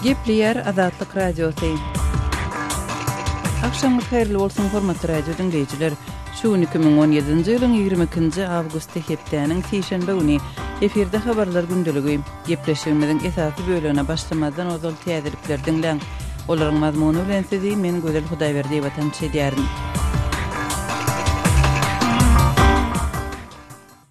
Gepleýär Azatlyk Radiosy. Agşamyňyz haýyrly bolsun, hormatly radio diňleýjiler. Şu gün 2017-nji ýylyň 22-nji awgusty hepdäniň sişenbe güni. Efirde habarlar gündeligi. Gepleşigimiziň esasy bölegine başlamazdan ozal täzelikleri diňläň. Olaryň mazmuny bilen sizi men Gözel Hudaýberdiýewa tanyş edýärin.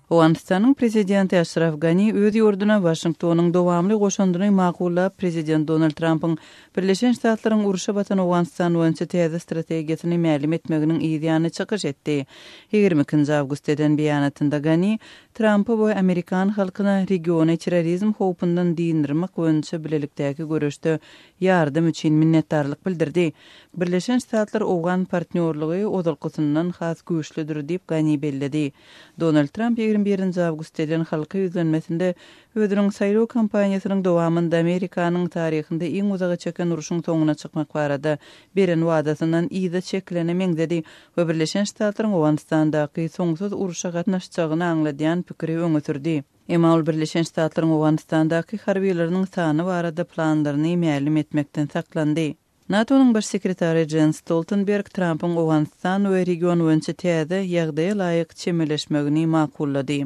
Owganystanyň prezidenti Aşraf Gani öz ýurduna Waşingtonyň dowamly goşandyny makullap, prezident Donald Trampyň Birleşen Ştatlaryň urşa batan Owganystan boýunça täze strategiýasyny mälim etmeginiň yz ýany çykyş etdi. 22-nji awgustda eden beýanatynda Gani Trampa we amerikan halkyna regiony terrorizm howpundan dynyrmak boýunça bilelikdäki göreşde ýardam üçin minnetdarlyk bildirdi. Birleşen Ştatlar owgan partnýorlygy ozalkysyndan has güýçlüdir diýip, Gani belledi. Donald Tramp 21-nji awgustda eden halka ýüzlenmesinde özüniň saýlaw kampaniýasynyň dowamynda Amerikanyň taryhynda iň uzaga çeken urşuň soňuna çykmak barada beren wadasyndan yza çekilene meňzedi we Birleşen Ştatlaryň Owganystandaky soňsuz urşa gatnaşjagyny aňladýan pikiri öňe sürdi. Emma ol Birleşen Ştatlaryň Owganystandaky harbylarynyň sany barada planlaryny mälim etmekden saklandy. NATO-nyň baş sekretary Jens Stoltenberg Trampyň Owganystan we region boýunça täze ýagdaýa laýyk çemeleşmegini makullady.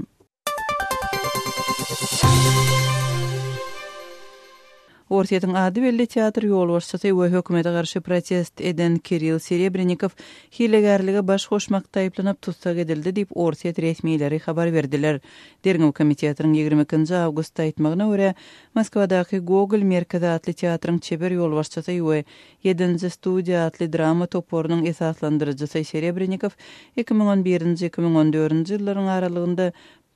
Orsýetiň ady belli teatr ýolbaşçysy we hökümete garşy protest eden Kirill Serebrennikow hilegärlige baş goşmakda aýyplanyp tussag edildi diýip, orsýet resmileri habar berdiler. Derňew komitetiniň 22 nji awgustda aýtmagyna görä, Moskwadaky Gogol merkezi atly teatryň çeper ýolbaşçysy we Ýedinji studiýa atly drama toparynyň esaslandyryjysy Serebrennikow 2011-nji, 2014-nji ýyllaryň aralygynda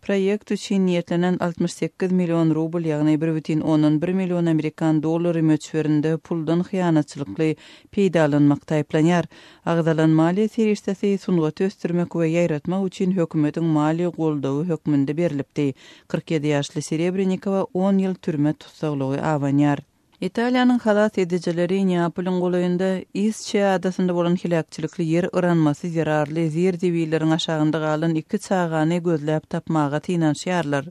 proýekt üçin niýetlenen 68 million rubl, ýagny bir bütin ondan bir million amerikan dollary möçberinde puldan hyýanatçylykly peýdalanmakda aýyplanýar. Agzalan maliýe serişdesi sungaty ösdürmek we ýaýratmak üçin hökümetiň maliýe goldawy hökmünde berlipdi. 47 ýaşly Serebrennikowa on ýyl türme tussaglygy abanýar. Italiýanyň halas edijileri Neapolyň golaýynda Isçiýa adasynda bolan heläkçilikli ýer yranmasy zerarly zir-zibilleriň aşagynda galan iki çagany gözläp tapmaga synanyşýarlar.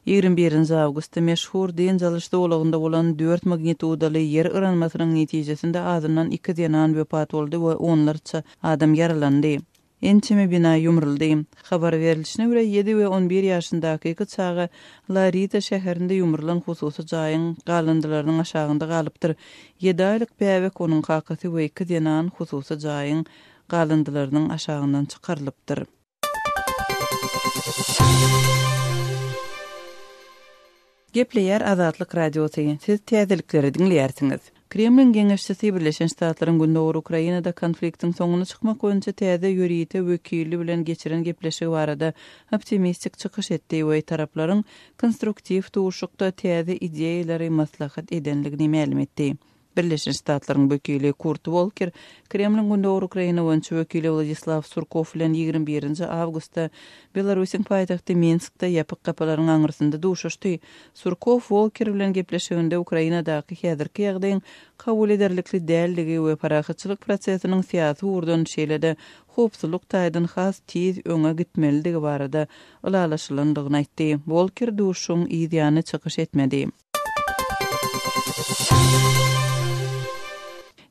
21-nji awgustda meşhur dynç alyş zolagynda bolan dört magnitudaly ýer yranmasynyň netijesinde azyndan iki zenan wepat boldy we onlarça adam ýaralandy. Ençeme bina ýumruldy. Habar berlişine görä, ýedi we on bir ýaşyndaky iki çaga La Rita şäherinde ýumrulan hususy jaýyň galyndylarynyň aşagynda galypdyr. Ýedi aýlyk bäbek, onuň kakasy we iki zenan hususy jaýyň galyndylarynyň aşagyndan çykarylypdyr. Gepleýär Azatlyk Radiosy, Siz täzelikleri diňleýärsiňiz. Kremliň geňeşçisi Birleşen Ştatlaryň Gündogar Ukrainada konfliktiň soňuna çykmak boýunça täze ýörite wekili bilen geçiren gepleşigi barada optimistik çykyş etdi we taraplaryň konstruktiw duşuşykda täze ideýalary maslahat edenligini mälim etdi. Birleşen Ştatlaryň wekili Kurt Wolker Kremliň Gündogar Ukraina boýunça wekili Wladislaw Surkow bilen 21-nji awgustda Belarusyň paýtagty Minskde ýapyk gapylaryň aňyrsynda duşuşdy. Surkow Wolker bilen gepleşiginde Ukrainadaky häzirki ýagdaýyň kabul ederlikli däldigi we parahatçylyk prosesiniň syýasy ugurdan, şeýle-de howpsuzlyk taýdan has tiz öňe gitmelidigi barada ylalaşylandygyny aýtdy. Wolker duşuşygyň yz ýany çykyş etmedi.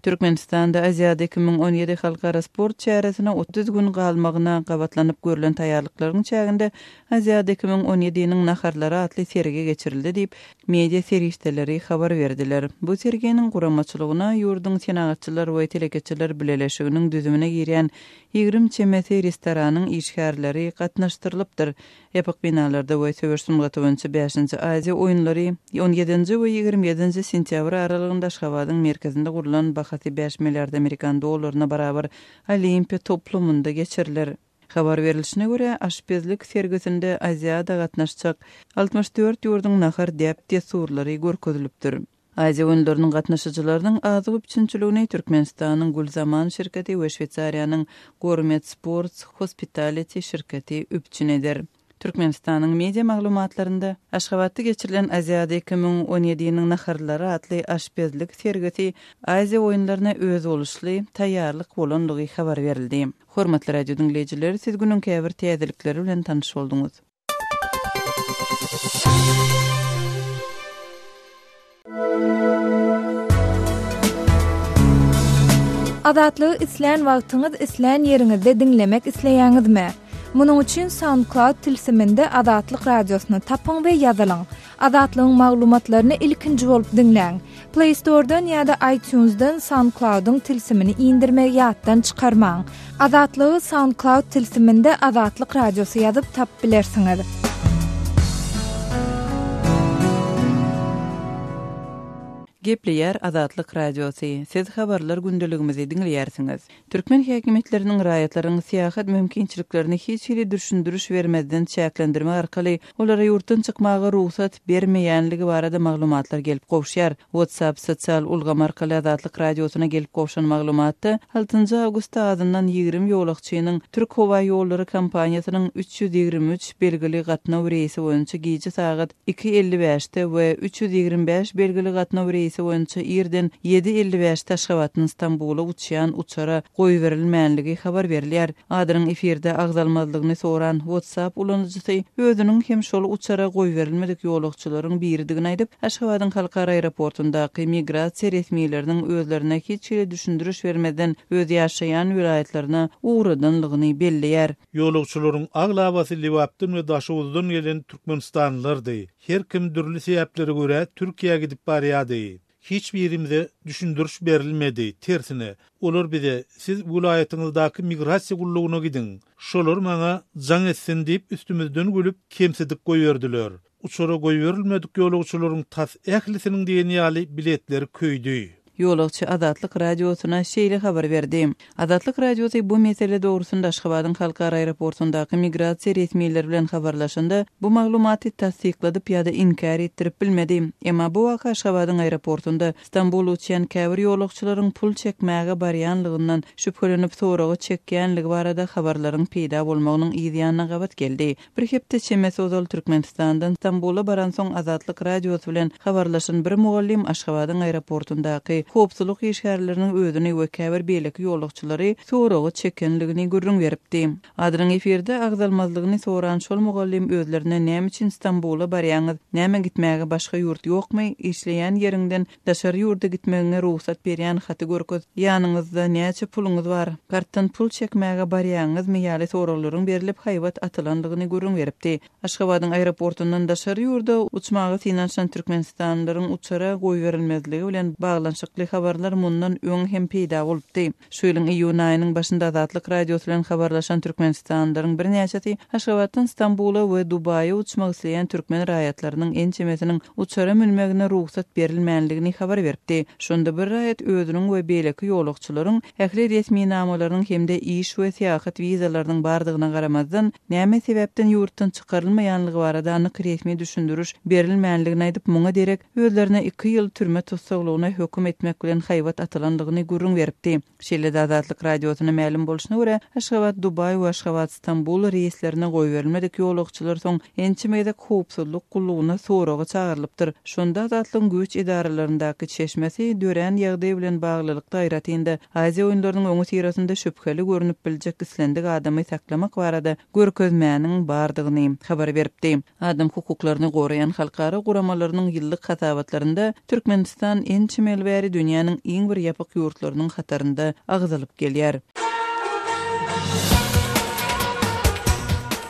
Türkmenistanda Aziada 2017 halkara sport çäresine 30 gün galmagyna gabatlanyp görlen taýýarlyklaryň çäginde Aziada 2017-niň naharlary atly sergi geçirildi diýip, media serişdeleri habar berdiler. Bu serginiň guramaçylygyna ýurduň Senagatçylar we telekeçiler bileleşiginiň düzümine girýän 20 çemesi restoranyň işgärleri gatnaşdyrylypdyr. Ýapyk binalarda we söweş sungaty boýunça bäşinji Aziýa oýunlary on ýedinji we 27 nji sentýabr aralygynda Aşgabadyň merkezinde gurlan bahasy bäş milliard amerikan dollaryna barabar Olimpiýa toplumynda geçiriler. Habar berlişine görä, aşpezlik sergisinde Aziada gatnaşjak 64 ýurduň nahar däp-dessurlary görkezilipdir. Aziýa oýunlarynyň gatnaşyjylarynyň azyk üpjünçiligini Türkmenistanyň Gülzaman şirketi we Şweýsariýanyň Gourmet Sports Hospitality şirketi üpjün eder. Türkmenistanyň media maglumatlarynda, Aşgabatda geçirilen Aziada 2017-niň naharlary atly aşpezlik sergisi Aziýa oýunlaryna özboluşly taýýarlyk bolandygy habar berildi. Hormatly radio diňleýjiler, siz günüň käbir täzelikleri bilen tanyş bolduňyz. Azatlygy islän wagtyňyz, islän ýeriňizde diňlemek isleýäňizmi? Munuň üçin SoundCloud tilsiminde Azatlyk Radiosyny tapyň we ýazylyň. Azatlygyň maglumatlaryny ilkinji bolup diňläň. Play Store-dan ýa-da iTunes-dan SoundCloud-yň tilsimini indirmegi ýatdan çykarmaň. Azatlygy SoundCloud tilsiminde Azatlyk Radiosy ýazyp tapyp bilersiňiz. Gepleýär Azatlyk Radiosy, Siz habarlar gündeligimizi diňleýärsiňiz. Türkmen häkimiýetleriniň raýatlaryň syýahat mümkinçiliklerini hiç hili düşündiriş bermezden çäklendirmek arkaly olara ýurtdan çykmaga rugsat bermeýänligi barada maglumatlar gelip gowuşýar. WhatsApp sosial ulgamy arkaly Azatlyk Radiosyna gelip gowşan maglumatda, altynjy awgustda azyndan 20 ýolagçynyň Türk howa ýollary kompaniýasynyň 323 belgili gatnaw reýsi boýunça gije sagat 2:55-de we 325 belgili gatnaw reýsi boýunça irden 7:55-de Aşgabatdan Stambula uçýan uçara goýberilmänligi habar berilýär. Adynyň efirde agzalmazlygyny soran WhatsApp ulanyjysy özüniň hem şol uçara goýberilmedik ýolagçylaryň biridigini aýdyp, Aşgabadyň halkara aeroportundaky migrasiýa resmileriniň özlerine hiç hili düşündiriş bermezden öz ýaşaýan welaýatlaryna ugradanlygyny belleýär. Ýolagçylaryň aglabasy Lebapdan we Daşoguzdan gelen türkmenistanlylardy. Her kim dürli sebäplere görä Türkiýä gidip barýardy. Hiç birimize düşündiriş berilmedi, tersine, olar bize siz welaýatyňyzdaky migrasiýa gullugyna gidiň, şolar maňa jaň etsin diýip üstümizden gülüp, kemsidip goýberdiler. Uçara goýberilmedik ýolagçylaryň tas ählisiniň diýen ýaly biletleri köýdi. Ýolagçy Azatlyk Radiosyna şeýle habar berdi. Azatlyk Radiosy bu mesele dogrusynda Aşgabadyň halkara aeroportundaky migrasiýa resmileri bilen habarlaşanda, bu maglumaty tassykladyp ýa-da inkär etdirip bilmedi. Emma bu waka Aşgabadyň aeroportunda Stambula uçýan käbir ýolagçylaryň pul çekmäge barýanlygyndan şübhelenip soraga çekýänligi barada habarlaryň peýda bolmagynyň yz ýanyna gabat geldi. Bir hepde çemesi ozal Türkmenistandan Stambula baransoň Azatlyk Radiosy bilen habarlaşan bir mugallym Aşgabadyň aeroportundaky howpsuzlyk işgärleriniň özüni we käbir beýleki ýolagçylary soraga çekenligini gürrüň beripdi. Adynyň efirde agzalmazlygyny soran şol mugallym özlerine näme üçin Stambula barýaňyz, näme gitmäge başga ýurt ýokmy, işleýän ýeriňden Daşary ýurda gitmegiňe rugsat berýän haty görkez, ýanyňyzda näçe puluňyz bar, kartdan pul çekmäge barýaňyzmy ýaly soraglaryň berlip haýbat atylandygyny gürrüň beripdi. Aşgabadyň aeroportundan daşary ýurda uçmaga synanyşan türkmenistanlylaryň uçara goýberilmezligi bilen baglanyşykly habarlar mundan öň hem peýda bolupdy. Şu ýylyň iýun aýynyň başynda Azatlyk Radiosy bilen habarlaşan türkmenistanlylaryň birnäçesi Aşgabatdan Stambula we Dubaýa uçmak isleýän türkmen raýatlarynyň ençemesiniň uçara münmegine rugsat berilmänligini habar beripdi. Şonda bir raýat özüniň we beýleki ýolagçylaryň ähli resminamalarynyň hem-de iş we syýahat wizalarynyň bardygyna garamazdan, näme sebäpden ýurtdan çykarylmaýanlygy barada anyk resmi düşündiriş berilmänligini aýdyp, muňa derek özlerine iki ýyl türme tussaglygyna höküm etmek bilen haýbat atylandygyny gürrüň beripdi. Şeýle-de Azatlyk Radiosyna mälim bolşuna görä, Aşgabat-Dubaý we Aşgabat-Stambul reýslerine goýberilmedik ýolagçylar soň ençeme gezek howpsuzlyk gullugyna soraga çagyrylypdyr. Şonda Azatlygyň güýç edaralaryndaky çeşmesi dörän ýagdaý bilen baglylykda aýratyn-da Aziýa oýunlarynyň öňüsyrasynda şübheli görnüp biljek islendik adamy saklamak barada görkezmäniň bardygyny habar beripdi. Adam hukuklaryny goraýan halkara guramalarynyň ýyllyk hasabatlarynda Türkmenistan ençeme ýyl bäri dünýäniň iň bir ýapyk ýurtlarynyň hatarynda agzalyp gelýär.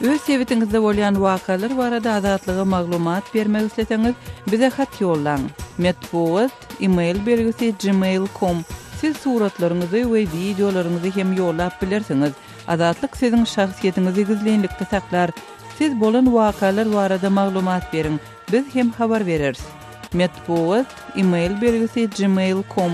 Öz sebitiňizde bolýan wakalar barada Azatlyga maglumat bermek isleseňiz, bize hat ýollaň. Metbugat, e-mail belgisi gmail com. Siz suratlaryňyzy we wideolaryňyzy hem ýollap bilersiňiz. Azatlyk siziň şahsyýetiňizi gizlinlikde saklar. Siz bolan wakalar barada maglumat beriň, biz hem habar bereris. Metbugat, e-mail belgisi gmail com.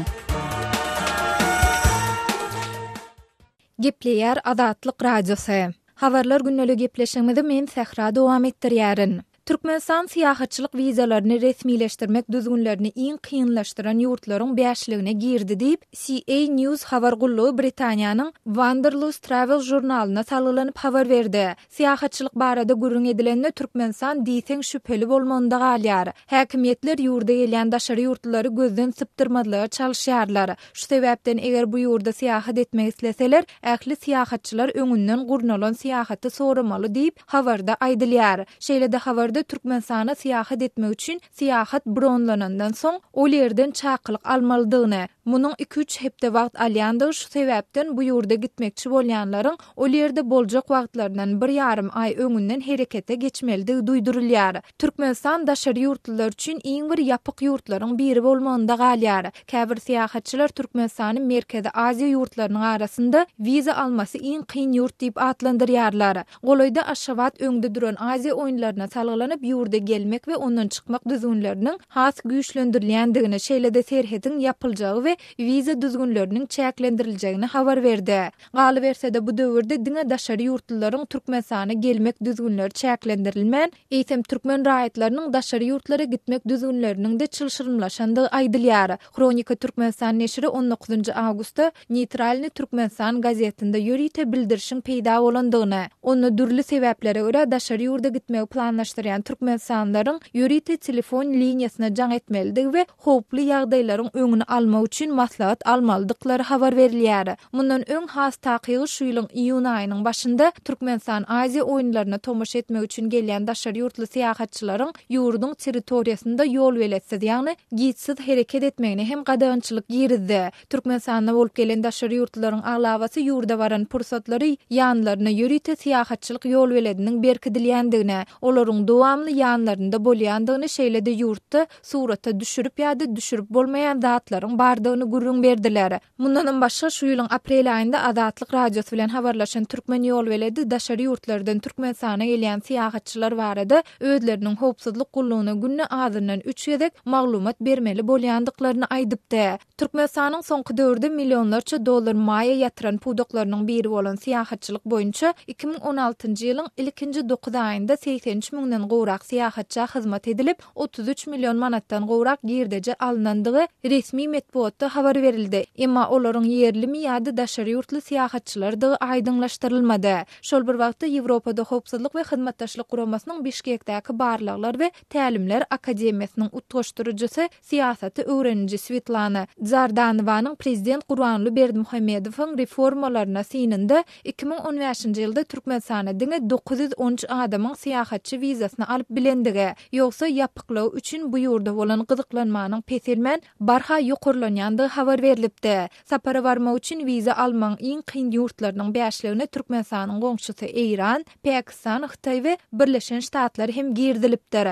Gepleýär Azatlyk Radiosy. Habarlar gündeli gepleşigimizi men Sähra dowam etdirýärin. Türkmenistan syýahatçylyk wizalaryny resmileşdirmek düzgünlerini iň kynlaşdyran ýurtlaryň bäşligine girdi diýip, CA News habar gullugy Britaniýanyň Wanderlust Travel žurnalyna salgylanyp habar berdi. Syýahatçylyk barada gürrüň edilende Türkmenistan diýseň şübheli bolmagynda galýar. Häkimiýetler ýurda gelýän daşary ýurtlulary gözden sypdyrmazlyga çalyşýarlar. Şu sebäpden eger bu ýurda syýahat etmek isleseler, ähli syýahatçylar öňünden gurnalan syýahaty soramaly diýip, habarda aýdylýar. Şeýle-de habarda Türkmenistana syýahat etmek üçin syýahat bronlanandan soň, ol ýerden çakylyk almalydygyny. Munuň iki-üç hepde wagt alýandygy şu sebäpden bu ýurda gitmekçi bolýanlaryň ol ýerde boljak wagtlaryndan bir ýarym aý öňünden herekete geçmelidigi duýdurylýar. Türkmenistan daşary ýurtlular üçin iň bir ýapyk ýurtlaryň biri bolmagynda galýar. Käbir syýahatçylar Türkmenistany Merkezi Aziýa ýurtlarynyň arasynda wiza almasy iň kyn ýurt diýip atlandyrýarlar. Golaýda Aşgabat öňde duran Aziýa oýunlaryna salgylanyp, ýurda gelmek we ondan çykmak düzgünleriniň has güýçlendirilýändigini, şeýle-de serhediň ýapyljagy we wiza düzgünleriniň çäklendiriljegini habar berdi. Galyberse-de, bu döwürde diňe daşary ýurtlularyň Türkmenistana gelmek düzgünleri çäklendirilmän, eýsem türkmen raýatlarynyň daşary ýurtlara gitmek düzgünleriniň-de çylşyrymlaşandygy aýdylýar. Hronika Türkmenistan neşiri on dokuzynjy awgustda Neýtralnyý Türkmenistan gazetinde ýörite bildirişiň peýda bolandygyny, onda dürli sebäplere görä daşary ýurda gitmegi planlaşdyrýan türkmenistanlylaryň ýörite telefon liniýasyna jaň etmelidigi we howply ýagdaýlaryň öňüni almak üçin maslahat almalydyklary habar berilýär. Mundan öň, has takygy şu ýylyň iýun aýynyň başynda Türkmenistan Aziýa oýunlaryna tomaşa etmek üçin gelýän daşary ýurtly syýahatçylaryň ýurduň territoriýasynda ýolbeletsiz, ýagny gidsiz hereket etmegine hem gadagançylyk girizdi. Türkmenistanda bolup gelen daşary ýurtlularyň aglabasy ýurda baran pursatlary ýanlaryna ýörite syýahatçylyk ýolbelediniň berkidilýändigini, olaryň dowamly ýanlarynda bolýandygyny, şeýle-de ýurtda surata düşürip ýa-da düşürip bolmaýan zatlaryň bardygyny gürrüň berdiler. Mundanam başga, şu ýylyň aprel aýynda Azatlyk Radiosy bilen habarlaşan türkmen ýolbeledi daşary ýurtlardan Türkmenistana gelýän syýahatçylar barada özleriniň howpsuzlyk gullugyna günde azyndan üç gezek maglumat bermeli bolýandyklaryny aýdypdy. Türkmenistanyň soňky döwürde millionlarça dollar maýa ýatyran pudaklarynyň biri bolan syýahatçylyk boýunça 2016-njy ýylyň ilkinji dokuz aýynda 83 müňden gowrak syýahatça hyzmat edilip, 33 million manatdan gowrak girdeji alnandygy resmi metbugatda habar berildi. Emma olaryň ýerlimi ýa-da daşary ýurtly syýahatçylardygy aýdyňlaşdyrylmady. Şol bir wagtda, Ýewropada Howpsuzlyk we Hyzmatdaşlyk Guramasynyň Bişkekdäki barlaglar we tälimler akademiýasynyň utgaşdyryjysy, syýasaty öwreniji Swetlana Dzardanowanyň prezident Gurbanguly Berdimuhamedowyň reformalaryna synynda 2015-nji ýylda Türkmenistana diňe 913 adamyň syýahatçy wizasyny alyp bilendigi, ýogsa ýapyklygy üçin bu ýurda bolan gyzyklanmanyň peselmän, barha ýokarlanýandygy habar berlipdi. Sapara barmak üçin wiza almagyň iň kyn ýurtlarynyň bäşligine Türkmenistanyň goňşusy Eýran, Pakistan, Hytaý we Birleşen Ştatlar hem girizilipdir.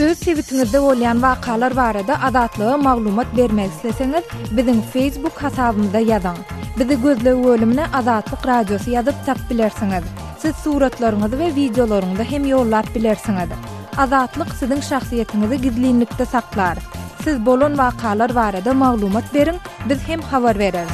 Öz sebitiňizde bolýan wakalar barada Azatlyga maglumat bermek isleseňiz, biziň Facebook hasabymyza ýazyň. Bizi gözleg bölümine Azatlyk Radiosy ýazyp tapyp bilersiňiz. Siz suratlaryňyzy we wideolaryňyzy hem ýollap bilersiňiz. Azatlyk siziň şahsyýetiňizi gizlinlikde saklar. Siz bolan wakalar barada maglumat beriň, biz hem habar bereris.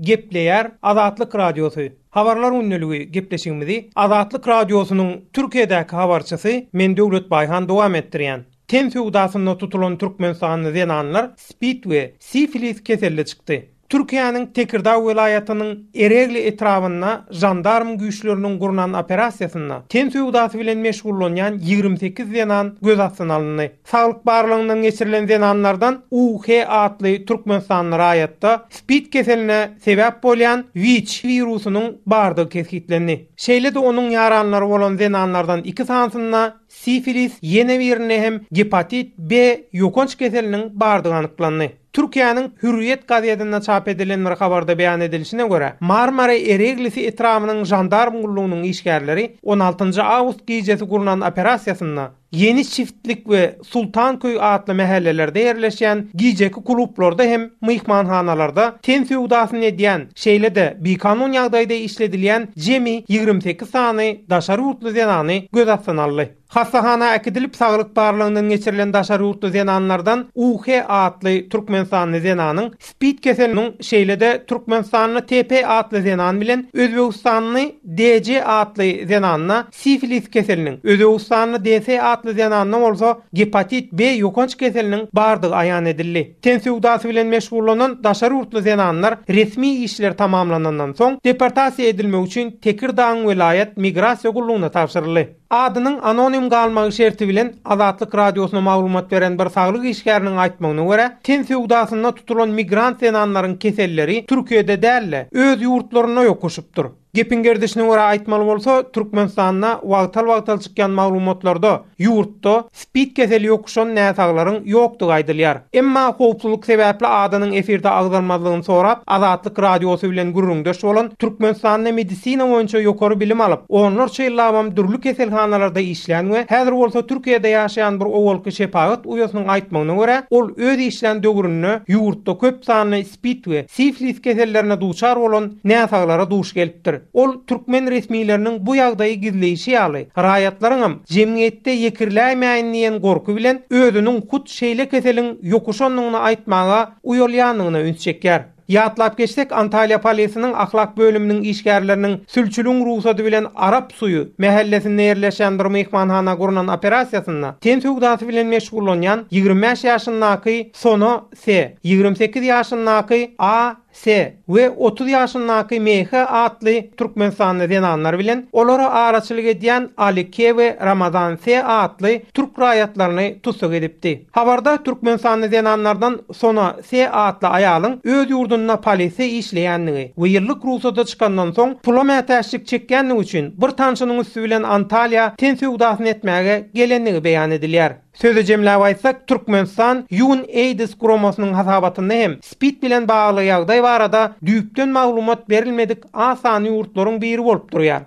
Gepleýär Azatlyk Radiosy. Habarlar gündeligi gepleşigimizi Azatlyk Radiosynyň Türkiýedäki habarçysy men Döwlet Baýhan dowam etdirýän. Ten söwdasynda tutulan türkmenistanly zenanlar spid we sifilis keselli çykdy. Türkiýäniň Tekirdag welaýatynyň Eregli etrabynda žandarm güýçleriniň gurnan operasiýasynda ten söwdasy bilen meşgullanýan 28 zenan göz astyna alyndy. Saglyk barlagyndan geçirilen zenanlardan UH atly türkmenistanly raýatda spid keseline sebäp bolýan WIÇ wirusynyň bardygy kesgitlendi. Şeýle-de onuň ýaranlary bolan zenanlardan iki sanysynda sifilis, ýene birinde hem gepatit B ýokanç keseliniň bardygy anyklandy. Türkiýäniň Hürriýet gazetinde çap edilen bir habarda beýan edilişine görä, Marmara Ereglisi etrabynyň žandarm gullugynyň işgärleri on altynjy awgust gijesi gurnan operasiýasynda Ýeni Çiftlik we Sultanköý atly mähellelerde ýerleşýän gijeki klublarda hem myhmanhanalarda ten söwdasyny edýän, şeýle-de bikanun ýagdaýda işledilýän jemi 28 sany daşary ýurtly zenany göz astyna aldy. Hassahana äkidilip saglyk barlagyndan geçirilen daşary ýurtly zenanlardan UH atly türkmenistanly zenanyň spid keseliniň şeýle-de türkmenistanly TP atly zenan bilen özbegistanly DC atly zenanda sifilis keseliniň, özbegistanly DS atly zenanda bolsa gepatit B ýokanç keseliniň bardygy aýan edildi. Ten söwdasy bilen meşgullanan daşary ýurtly zenanlar resmi işler tamamlanandan soň deportasiýa edilmek üçin Tekirdagyň welaýat migrasiýa gullugyna tabşyryldy. Adynyň anonim galmagy şerti bilen Azatlyk Radiosyna maglumat beren bir saglyk işgäriniň aýtmagyna görä, ten söwdasynda tutulan migrant zenanlaryň keselleri Türkiýede däl-de, öz ýurtlarynda ýokuşypdyr. Gepiň gerdişine görä aýtmaly bolsa, Türkmenistanda wagtal-wagtal çykýan maglumatlarda ýurtda spid keseli ýokuşan näsaglaryň ýokdugy aýdylýar. Emma howpsuzlyk sebäpli adynyň efirde agzalmazlygyny sorap, Azatlyk Radiosy bilen gürrüňdeş bolan Türkmenistanda medisina boýunça ýokary bilim alyp, onlarça ýyllabam dürli keselhanalarda işlän we häzir bolsa Türkiýede ýaşaýan bir owalky şepagat uýasynyň aýtmagyna görä, ol öz işlän döwründe ýurtda köp sanly spid we siflis kesellerine duçar bolan näsaglara duş gelipdir. Ol türkmen resmileriniň bu ýagdaýy gizleýşi ýaly, raýatlaryňam jemgyýetde ýekirläýmäýin diýen gorky bilen özüniň hut şeýle keseliň ýokuşandygyny aýtmaga uýalýandygyna üns çekýär. Ýatlap geçsek, Antalýa polisiniň ahlak bölüminiň işgärleriniň sülçüligiň rugsady bilen Arap suýy mähellesinde ýerleşýän bir myhmanhana gurnan operasiýasynda ten söwdasy bilen meşgullanýan 25 ýaşyndaky Sona S. 28 ýaşyndaky A. S. we 30 ýaşyndaky M. H. atly türkmenistanly zenanlar bilen olara araçylyk edýän Ali K. we Ramazan S. atly türk raýatlaryny tussag edipdi. Habarda türkmenistanly zenanlardan Sona S. atly aýalyň öz ýurdunda polisde işleýändigi we ýyllyk rugsada çykandan soň pula mätäçlik çekýändigi üçin bir tanşynyň üsti bilen Antalýa ten söwdasyny etmäge gelendigi beýan edilýär. Sözi jemläp aýtsak, Türkmenistan UNAIDS guramasynyň hasabatynda hem spid bilen bagly ýagdaý barada düýpden maglumat berilmedik az sanly ýurtlaryň biri bolup durýar.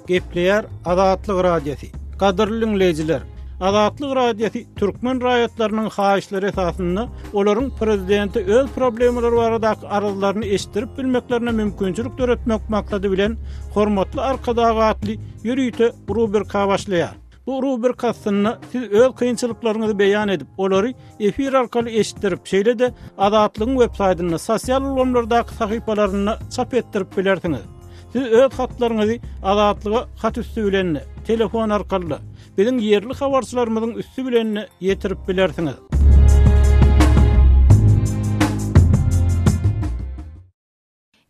Gepleýär Azatlyk Radiosy. Gadyrly diňleýjiler, Azatlyk Radiosy türkmen raýatlarynyň haýyşlary esasynda olaryň prezidente öz problemalary baradaky arzlaryny eşitdirip bilmeklerine mümkinçilik döretmek maksady bilen Hormatly Arkadag atly ýörite rubrika başlaýar. Bu rubrika astynda siz öz kynçylyklaryňyzy beýan edip, olary efir arkaly eşitdirip, şeýle-de Azatlygyň web saýtynda, sosial ulgamlardaky sahypalarynda çap etdirip bilersiňiz. Siz öz hatlaryňyzy Azatlyga hat üsti bilen-de, telefon arkaly-da, biziň ýerli habarçylarymyzyň üsti bilen-de ýetirip bilersiňiz.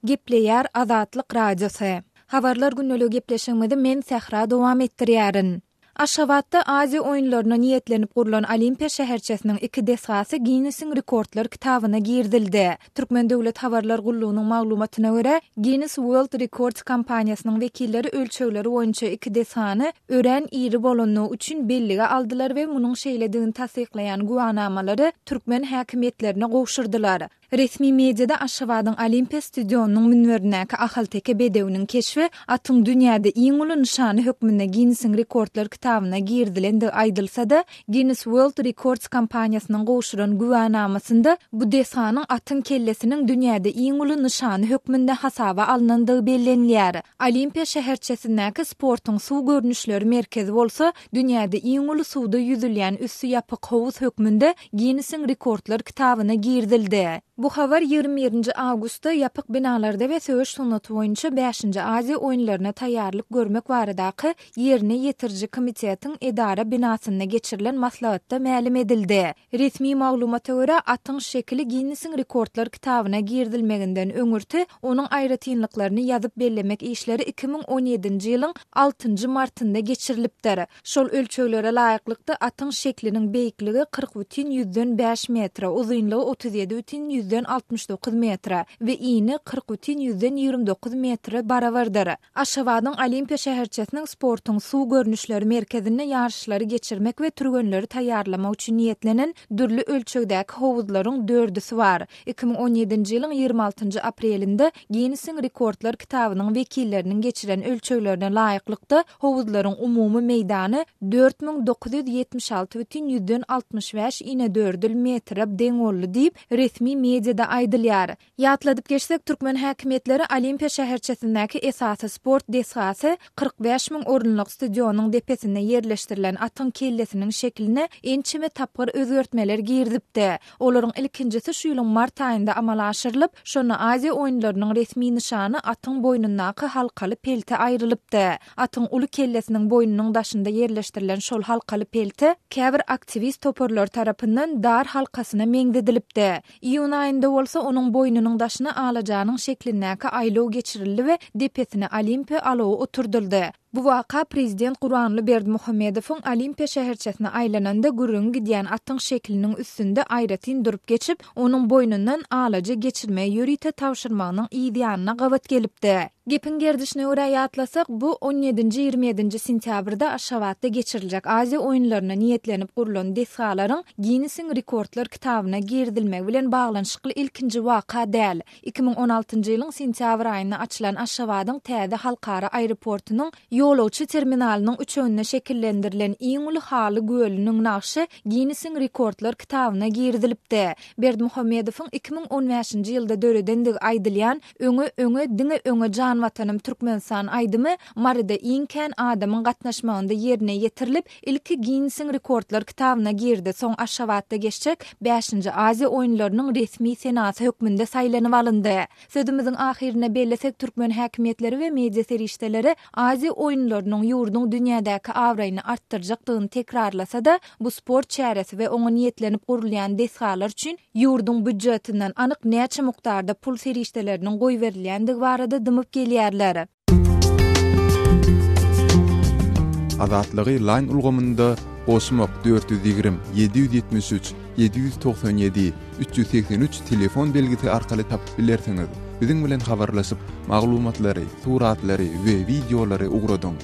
Gepleýär Azatlyk Radiosy. Habarlar gündeligi gepleşigimizi men Sähra dowam etdirýärin. Aşgabatda Aziýa oýunlaryna niýetlenip gurlan Olimpiýa şäherçesiniň iki desgasy Ginnesiň rekordlar kitabyna girizildi. Türkmen döwlet habarlar gullugynyň maglumatyna görä, Guinness World Records kompaniýasynyň wekilleri ölçegleri boýunça iki desgany örän iri bolanlygy üçin bellige aldylar we munuň şeýledigini tassyklaýan güwänamalary türkmen häkimiýetlerine gowşurdylar. Resmi mediada Aşgabadyň Olimpiýa stadionynyň münberindäki ahalteke bedewiniň keşbi atyň dünýäde iň uly nyşany hökmünde Ginnesiň rekordlar kitabyna girizilendigi aýdylsa-da, Guinness World Records kompaniýasynyň gowşuran güwänamasynda bu desganyň atyň kellesiniň dünýäde iň uly nyşany hökmünde hasaba alnandygy bellenilýär. Olimpiýa şäherçesindäki sportuň suw görnüşleri merkezi bolsa dünýäde iň uly suwda ýüzülýän üsti ýapyk howuz hökmünde Ginnesiň rekordlar kitabyna girizildi. Bu habar 21 nji awgustda ýapyk binalarda we söweş sungaty boýunça bäşinji Aziýa oýunlaryna taýýarlyk görmek baradaky Ýerine ýetiriji komitetiň edara binasynda geçirilen maslahatda mälim edildi. Resmi maglumata görä, atyň şekili Ginnesiň rekordlar kitabyna girizilmeginden öňürti onuň aýratynlyklaryny ýazyp bellemek işleri 2017-nji ýylyň altynjy martynda geçirilipdir. Şol ölçeglere laýyklykda, atyň şekliniň beýikligi 40 bütin ýüzden bäş metre, uzynlygy 37 bütin ýüzden 69 metre we ini 40 bütin ýüzden 29 metre barabardyr. Aşgabadyň Olimpiýa şäherçesiniň sportuň suw görnüşleri merkezinde ýaryşlary geçirmek we türgenleri taýýarlamak üçin niýetlenen dürli ölçegdäki howuzlaryň dördüsi bar. 2017-nji ýylyň 26-njy aprelinde Ginnesiň rekordlar kitabynyň wekilleriniň geçiren ölçeglerine laýyklykda, howuzlaryň umumy meýdany 4976 bütin ýüzden 65 inedördül metre deň boldy diýip, resmi mediada aýdylýar. Ýatladyp geçsek, türkmen häkimiýetleri Olimpiýa şäherçesindäki esasy sport desgasy, 45 müň orunlyk stadionyň depesinde ýerleşdirilen atyň kellesiniň şekline ençeme tapgyr özgertmeler girizipdi. Olaryň ilkinjisi şu ýylyň mart aýynda amala aşyrylyp, şonda Aziýa oýunlarynyň resmi nyşany atyň boýnundaky halkaly pelte aýrylypdy. Atyň uly kellesiniň boýnunyň daşynda ýerleşdirilen şol halkaly pelte käbir aktiwist toparlary tarapyndan dar halkasyna meňzedilipdi. Iýun aýynda bolsa onuň boýnunyň daşyna alajanyň şeklindäki aýlaw geçirildi we depesine Olimpiýa alawy oturdyldy. Bu waka prezident Gurbanguly Berdimuhamedowyň Olimpiýa şäherçesine aýlananda gürrüňi gidýän atyň şekiliniň üstünde aýratyn durup geçip, onuň boýnundan alaja geçirmegi ýörite tabşyrmagynyň yz ýanyna gabat gelipdi. Gepiň gerdişine görä ýatlasak, bu on ýedinji-ýigrimi ýedinji sentýabrda Aşgabatda geçiriljek Aziýa oýunlaryna niýetlenip gurlan desgalaryň Ginnesiň rekordlar kitabyna girizilmegi bilen baglanyşykly ilkinji waka däl. 2016-njy ýylyň sentýabr aýynda açylan Aşgabadyň täze halkara aeroportunyň ýolagçy terminalynyň üçeginde şekillendirilen iň uly haly gölüniň nagşy Ginnesiň rekordlar kitabyna girizilipdi. Berdimuhamedowyň 2015-nji ýylda döredendigi aýdylýan Öňe, öňe, diňe öňe jan Watanym Türkmenistan aýdymy Maryda iň kän adamyň gatnaşmagynda ýerine ýetirilip, ilki Ginnesiň rekordlar kitabyna girdi, soň Aşgabatda geçjek bäşinji Aziýa oýunlarynyň resmi senasy hökmünde saýlanyp alyndy. Sözümiziň ahyrynda bellesek, türkmen häkimiýetleri we media serişdeleri Aziýa oýunlarynyň ýurduň dünýädäki abraýyny artdyrjakdygyny tekrarlasa-da, bu sport çäresi we oňa niýetlenip gurulýan desgalar üçin ýurduň býudjetinden anyk näçe mukdarda pul serişdeleriniň goýberilýändigi barada dymyp gelýärler. Azatlygy Line ulgamynda goşmak 420 773 797 383 telefon belgisi arkaly tapyp bilersiňiz. Biziň bilen habarlaşyp, maglumatlary, suratlary we wideolary ugradyň.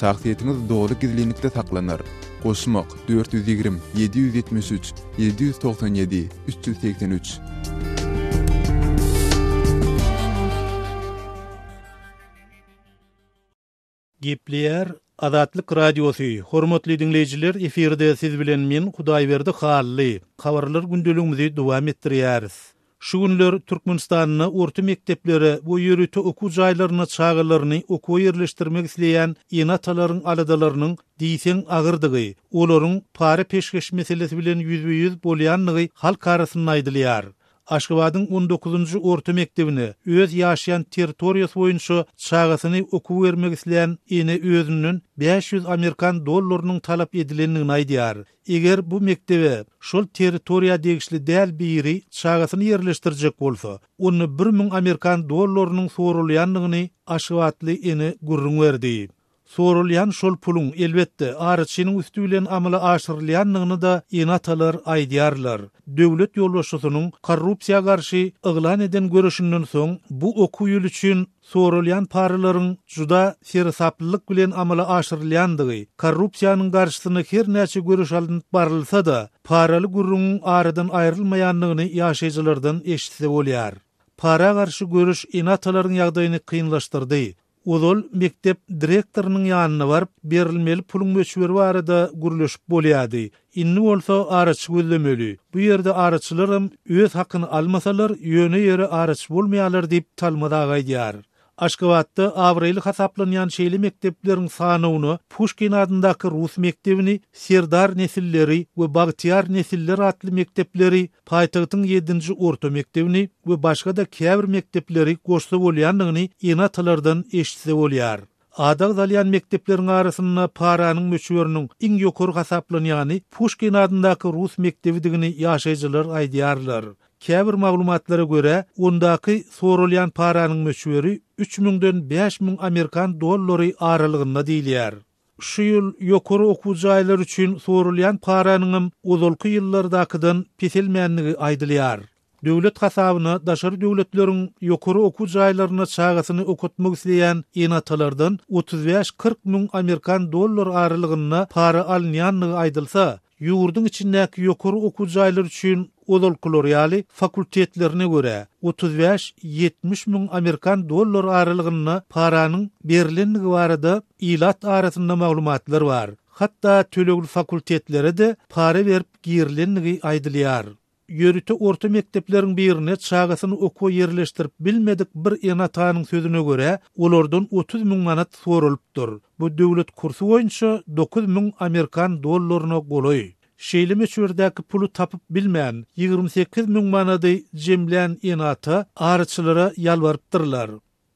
Şahsyýetiňiz doly gizlinlikde saklanar. Goşmak, 420, 773, 797, 383. Gepleýär Azatlyk Radiosy, Hormatly diňleýjiler, efirde siz bilen men Hudaýberdi Hally. Habarlar gündeligimizi dowam etdirýäris. Şu günler Türkmenistanda orta mekdeplere we ýörite okuw jaýlaryna çagalaryny okuwa ýerleşdirmek isleýän ene-atalaryň aladalarynyň diýseň agyrdygy, olaryň para-peşgeş meselesi bilen ýüzbe-ýüz bolýandygy halk arasynda aýdylýar. Aşgabadyň on dokuzynjy orta mekdebine öz ýaşaýan territoriýasy boýunça çagasyny okuwa bermek isleýän ene özünden 500 amerikan dollarynyň talap edilendigini aýdýar. Eger bu mekdebe şol territoriýa degişli däl biri çagasyny ýerleşdirjek bolsa, onda 1000 amerikan dollarynyň soralýandygyny aşgabatly ene gürrüň berdi. Soralýan şol puluň, elbetde, araçynyň üsti bilen amala aşyrylýandygyny-da ene-atalar aýdýarlar. Döwlet ýolbaşçysynyň korrupsiýa garşy yglan eden göreşinden soň bu okuw ýyly üçin soralýan paralaryň juda seresaplylyk bilen amala aşyrylýandygy, korrupsiýanyň garşysyna her näçe göreş alnyp barylsa-da, paraly gürrüňiň aradan aýrylmaýandygyny ýaşaýjylardan eşitse bolýar. Para garşy göreş ene-atalaryň ýagdaýyny kynlaşdyrdy. Ozal mekdep direktorynyň ýanyna baryp, berilmeli puluň möçberi barada gürleşip bolýardy. Indi bolsa araçy gözlemeli. Bu ýerde araçylaram öz hakyny almasalar, ýöne ýere araçy bolmaýarlar diýip, Talmaz aga aýdýar. Aşgabatda abraýly hasaplanýan şeýle mekdepleriň sanawyna Puşkin adyndaky rus mekdebini, Serdar nesilleri we Bagtyýar nesiller atly mekdepleri, paýtagtyň ýedinji orta mekdebini we başga-da käbir mekdepleri goşsa bolýandygyny ene-atalardan eşitse bolýar. Ady agzalýan mekdepleriň arasynda paranyň möçberiniň iň ýokary hasaplanýany Puşkin adyndaky rus mekdebidigini ýaşaýjylar aýdýarlar. Käbir maglumatlara görä, ondaky soralýan paranyň möçberi üç müňden 5000 amerikan dollary aralygynda diýilýär. Şu ýyl ýokary okuw jaýlary üçin soralýan paranyňam ozalky ýyllardakydan peselmändigi aýdylýar. Döwlet hasabyna daşary döwletleriň ýokary okuw jaýlarynda çagasyny okatmak isleýän ene-atalardan 35-40 müň amerikan dollar aralygynda para alynýandygy aýdylsa, Ýurduň içindäki ýokary okuw jaýlary üçin ozalkylar ýaly fakultetlerine görä, 35-70 müň amerikan dollary aralygynda paranyň berlendigi barada ilat arasynda maglumatlar bar. Hatda tölegli fakultetlere-de para berip girilendigi aýdylýar. Ýörite orta mekdepleriň birine çagasyny okuwa ýerleşdirip bilmedik bir ene-atanyň sözüne görä, olardan 30 müň manat soralypdyr. Bu döwlet kursy boýunça 9000 amerikan dollaryna golaý. Şeýle möçberdäki puly tapyp bilmän, 28 müň manady jemlän ene-ata araçylara ýalbarypdyrlar.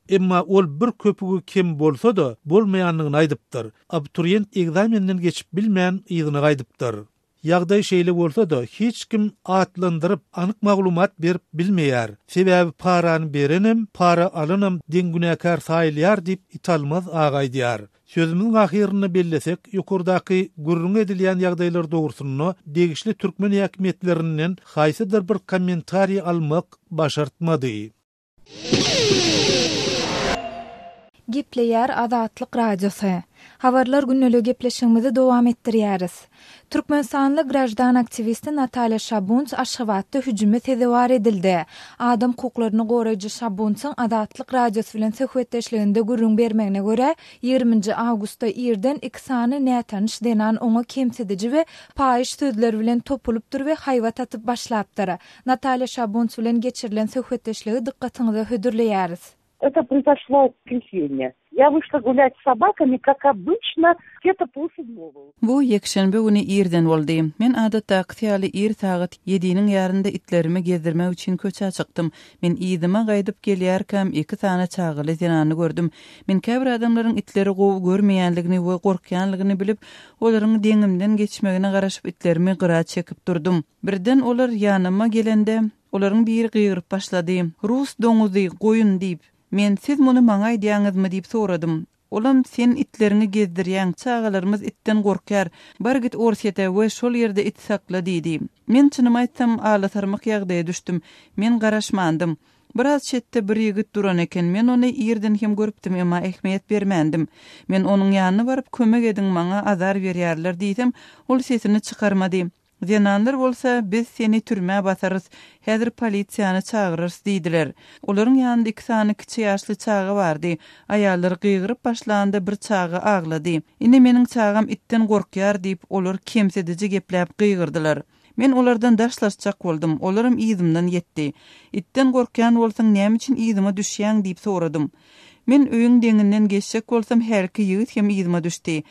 Emma ol bir köpügi kem bolsa-da, bolmaýandygyny aýdypdyr. Abituriýent ekzamenden geçip bilmän, yzyna gaýdypdyr. Ýagdaý şeýle bolsa-da, hiç kim atlandyryp, anyk maglumat berip bilmeýär. Sebäbi parany berenem, para alanam deň günäkär saýylýar diýip, Italmaz aga aýdýar. Sözümiziň ahyrynda bellesek, ýokardaky gürrüňi edilýän ýagdaýlar dogrusynda degişli türkmen häkimiýetlerinden haýsydyr bir kommentariý almak başartmady. Gepleýär Azatlyk Radiosy. Habarlar gündeligi gepleşigimizi dowam etdirýäris. Türkmenistanly graždan aktiwisti Natalýa Şabunts Aşgabatda hüjüme sezewar edildi. Adam hukuklaryny goraýjy Şabuntsyň Azatlyk Radiosy bilen söhbetdeşliginde gürrüň bermegine görä, ýigriminji awgustda irden iki sany nätanyş zenan oňa kemsidiji we paýyş sözler bilen topulypdyr we haýbat atyp başlapdyr. Natalýa Şabunts bilen geçirilen söhbetdeşligi dykgatyňyza hödürleýäris. Это произошло в воскресенье. Я вышла гулять с собаками, как обычно, где-то полседьмого. Bu ýekşenbe güni irden boldy. Men adatdakysy ýaly ir sagat ýediniň ýarynda itlerimi gezdirmek üçin köçä çykdym. Men yzyma gaýdyp gelýärkäm, iki sany çagaly zenany gördüm. Men käbir adamlaryň itleri gowy görmeýänligini we gorkýanlygyny bilip, olaryň deňimden geçmegine garaşyp itlerimi gyra çekip durdum. Birden olar ýanyma gelende, olaryň biri gygyryp başlady, Rus doňuzy, goýun! diýip. Men, Siz muny maňa aýdýaňyzmy? diýip soradym. Olam, Sen itleriňi gezdirýäň, çagalarymyz itden gorkýar. Bar git Orsýete we şol ýerde it sakla diýdi. Men çynymy aýtsam, alasarmyk ýagdaýa düşdüm. Men garaşmandym. Biraz çetde bir ýigit duran eken, men ony irden hem görüpdim, emma ähmiýet bermändim. Men onuň ýanyna baryp, kömek ediň, maňa azar berýärler diýsem, ol sesini çykarmady. Zenanlar bolsa, Biz seni türmä basarys, häzir polisiýany çagyrarys diýdiler. Olaryň ýanynda iki sany kiçi ýaşly çaga bardy. Aýallar gygyryp başlanda bir çaga aglady. Ine meniň çagam itden gorkýar diýip, olar kemsidiji gepläp gygyrdylar. Men olardan daşlaşjak boldum, olaram yzymdan ýetdi. Itden gorkýan bolsaň näme üçin yzyma düşýäň diýip soradym. Men öýüň deňinden geçjek bolsam hälki ýigit hem yzyma düşdi.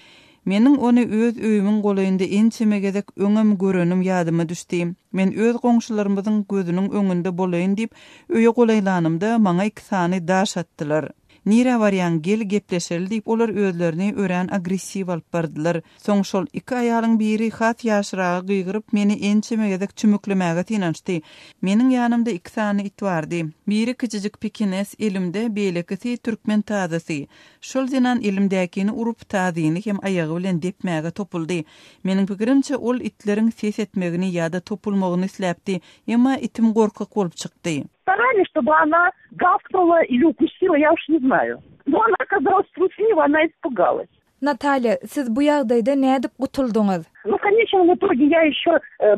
Meniň ony öz öýümiň golaýynda ençeme gezek öňem görenim ýadyma düşdi. Men öz goňşularymyzyň gözüniň öňünde bolaýyn diýip, öýe golaýlanymda, maňa iki sany daş atdylar. Nirä barýaň, gel gepleşeli diýip, olar özlerini örän agressiw alyp bardylar. Soň şol iki aýalyň biri has ýaşragy gygyryp, meni ençeme gezek çümüklemäge synanyşdy. Meniň ýanymda iki sany it bardy. Biri kiçijik pekines, elimde, beýlekisi türkmen tazysy. Şol zenan elimdäkini urup, tazyny hem aýagy bilen depmäge topuldy. Meniň pikirimçe, ol itleriň ses etmegini ýa-da topulmagyny isläpdi, emma itim gorkak bolup çykdy. Starались, чтобы она gawknula ili ukusila, я уж не знаю. Но она оказалась труслива, она испугалась. Natalýa, siz bu ýagdaýda nädip gutuldyňyz? Ну, в конечном итоге я еще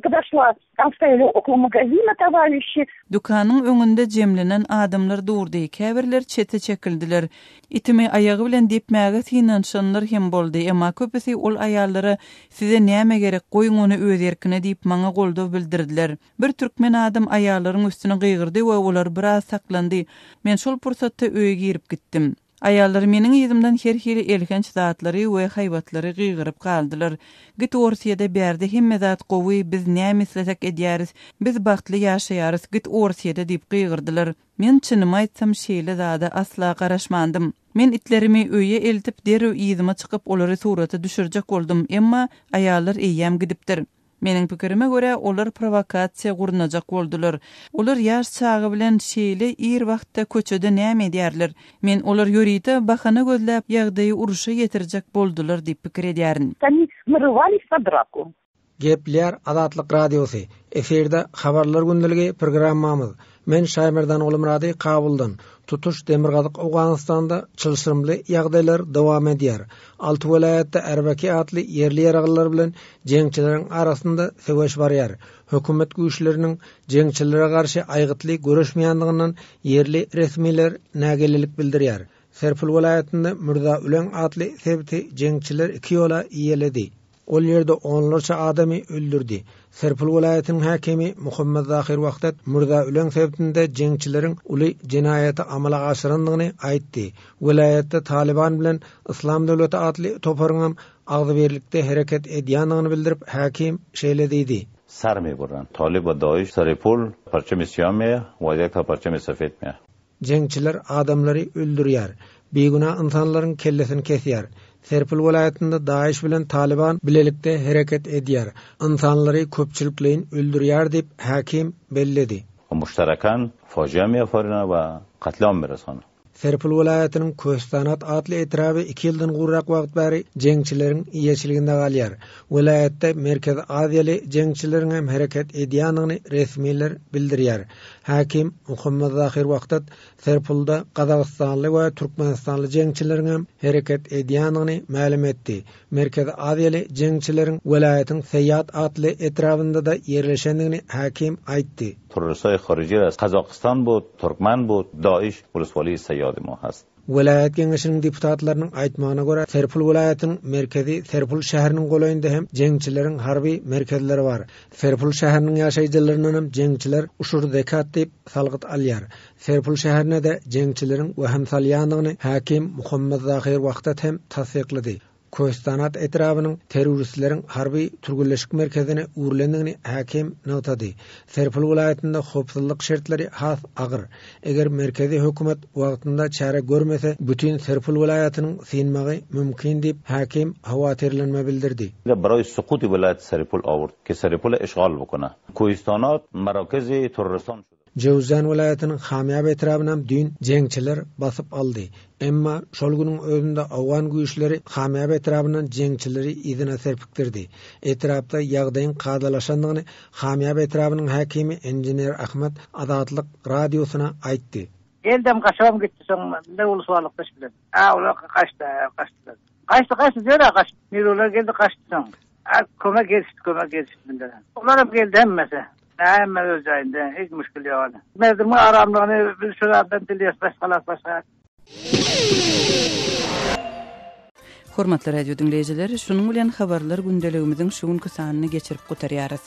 подошла, там стояли около магазина товарищи. Dükanyň öňünde jemlenen adamlar durdy, käbirler çete çekildiler. Itimi aýagy bilen depmäge synanyşanlar hem boldy, emma köpüsi ol aýallara Size näme gerek, goýuň ony öz erkine diýip maňa goldaw bildirdiler. Bir türkmen adam aýallaryň üstüne gygyrdy we olar biraz saklandy. Men şol pursatda öýe girip gitdim. Aýallar meniň yzymdan her hili elhenç zatlary we haýbatlary gygyryp galdylar. Git Orsýede bärde hemme zat gowy biz näme islesek edýäris, biz bagtly ýaşaýarys git Orsýede diýip gygyrdylar. Men çynymy aýtsam şeýle zada asla garaşmandym. Men itlerimi öýe eltip derrew yzyma çykyp olary surata düşürjek boldum emma aýallar eýýäm gidipdir. Meniň pikirime görä, olar prowokasiýa gurnajak boldular. Olar ýaş çaga bilen şeýle ir wagtda köçede näme edýärler? Men olar ýörite bahana gözläp, ýagdaýy urşa ýetirjek boldular diýip pikir edýärin. Они нарывались на драку. Gepleýär Azatlyk Radiosy, Efirde Habarlar gündeligi programmamyz. Men Şaýmerdan Gulmyrady Kabuldan. Tutuş Demirgazyk Owganystanda çylşyrymly ýagdaýlar dowam edýär. Alty welaýatda Erbeki atly ýerli ýaraglylar bilen jeňçileriň arasynda söweş barýar. Hökümet güýçleriniň jeňçilere garşy aýgytly göreşmeýändiginden ýerli resmiler nägilelik bildirýär. Serpil welaýatynda Mürza Üleň atly sebiti jeňçiler iki ýola eýeledi. Ol ýerde onlarça adamy öldürdi. Serpil welaýatynyň häkimi Muhammet Zahir Wahdat Mürza Üleň sebitinde jeňçileriň uly jenaýaty amala aşyrandygyny aýtdy. Welaýatda Talyban bilen Yslam döwleti atly toparyňam agzybirlikde hereket edýändigini bildirip, häkim şeýle diýdi. Sar meburran. Talib we Daiş Saripol parçemi siýah meýe we ýek parçemi sefed meýe. Jeňçiler adamlary öldürýär, bigünä ynsanlaryň kellesini kesýär. Serpil welaýatynda DAIŞ bilen Talyban bilelikde hereket edýär, ynsanlary köpçülikleýin öldürýär diýip, häkim belledi. Muştarakan fojia miafarina we katliam mirasona. Serpil welaýatynyň Köstanat atly etraby iki ýyldan gowrak wagt bäri jeňçileriň eýeçiliginde galýar. Welaýatda Merkezi Aziýaly jeňçileriň hem hereket edýändigini resmiler bildirýär. Häkim Muhammad Zahir Wahdat Serpilde gazagystanly we türkmenistanly jeňçileriň hem hereket edýändigini mälim etdi. Merkezi Aziýaly jeňçileriň welaýatyň Seýat atly etrabynda-da ýerleşendigini häkim aýtdy. Terroristhaye khariji az Kazakistan bud, Turkmen bud, Daiş woloswaliy Seýady ma hast. Welaýat geňeşiniň deputatlarynyň aýtmagyna görä, Serpil welaýatynyň merkezi Serpil şäheriniň golaýynda hem jeňçileriň harby merkezleri bar. Serpil şäheriniň ýaşaýjylaryndan hem jeňçiler uşur zekat diýip salgyt alýar. Serpil şäherine-de jeňçileriň wehim salýandygyny häkim Muhammad Zahir Wahdat hem tassyklady. Köstanat etrabynyň terroristleriň harby türgenleşik merkezine öwrülendigini häkim nygtady. Serpil welaýatynda howpsuzlyk şertleri has agyr. Eger merkezi hökümet wagtynda çäre görmese, bütin Serpil welaýatynyň synmagy mümkin diýip, häkim howatyrlanma bildirdi. Baraý sukuty welaýat Serpil awurt ki Serpile işgal bukuna. Köstanat marakezi terroristan şuda. Jöwüzjan welaýatynyň Hamýap etrabynam düýn jeňçiler basyp aldy. Emma şol günüň özünde owgan güýçleri Hamýap etrabyndan jeňçileri yzyna serpikdirdi. Etrapda ýagdaýyň kadalaşandygyny Hamýap etrabynyň häkimi inžener Ahmad Azatlyk Radiosyna aýtdy. Geldem gaçybam gitdi soň ne ulusbalykdaş bilen. A olar gaçdy gaçdylar. Gaçdy gaçdy diýer gaçdy. Mirolar geldi gaçdy soň. A kömek gelişdi kömek gelişdi bildire. Olaram geldi hemmesi. Hemme öz jaýynda hiç müşkil ýok. Merdimiň aramlygyny biz şu zatdan dileýäs başga halas başga. Hormatly radio diňleýjiler, şunuň bilen habarlar gündeligimiziň şu günki sanyny geçirip gutarýarys.